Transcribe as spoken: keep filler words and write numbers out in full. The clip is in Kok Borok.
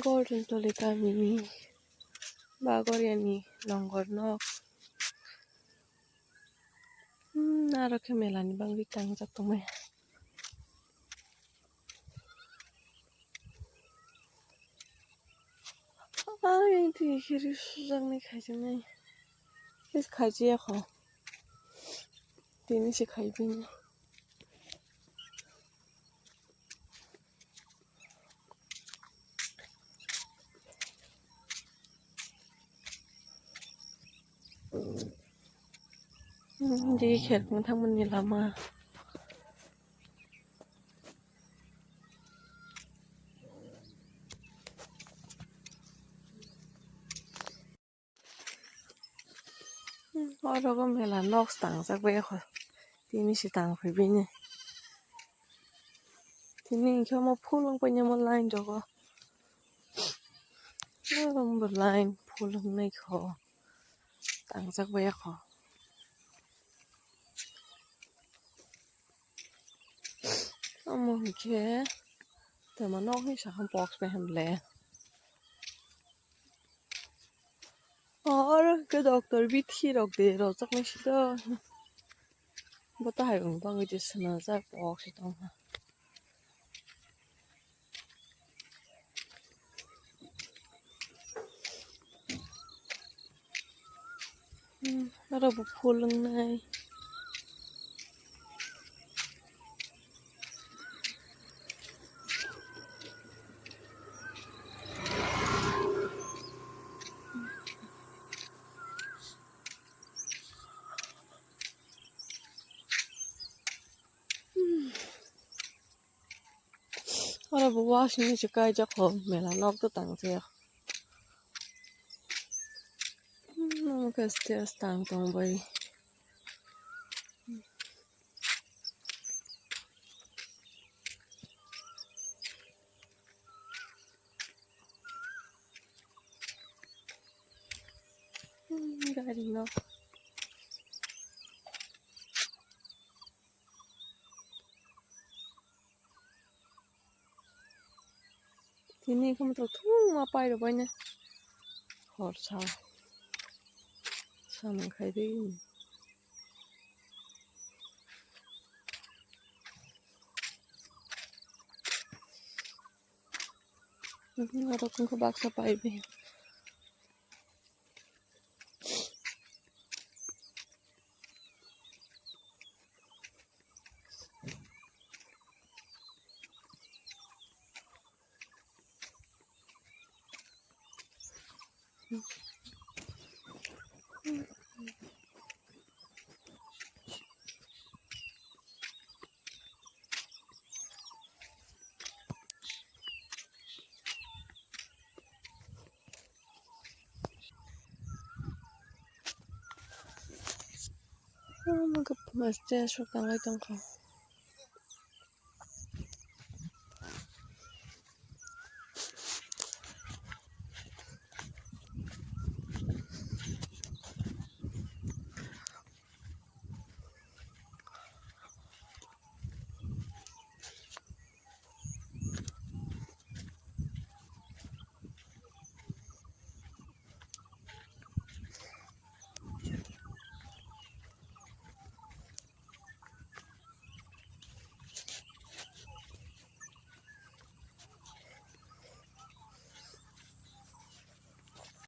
Bordentoli kamini Bagoriani nongor nok. Hmm, aro khe melani bagwi tangjak tongmani. Ai, twi khe ri sujaknai khaijaknai. Is khaijakya kho. Tini se khaijaknai. Hmm, di kherkong thangmani lama. Hmm, oro bo mela nok tangjak bai kho. Tini se tang phai bini. Tini hwnkhe omo phul wng painani omo line rogo. Oro bo line phul wngnai kho. Tangjak bai kho. Omo hwnkhe tamo nok ni sakha box bai hwnle. Oro hwnkhe doctor bithi rok de rojak nai sito. Bo tahai wng bangwi de swnajak box se tongkha. Hmm, aro bo phul wngnai. Oro bo wasing machine kaijak kho, mela nok to tang jaya. Hmm, omo khe stairs tang tong bai. Hmm, gari no. Tini khe moto thungma pairok baino horsa samung khaidi. Aro kungkha baksa paibi. Omo khe stairs rok tangwi tongkha.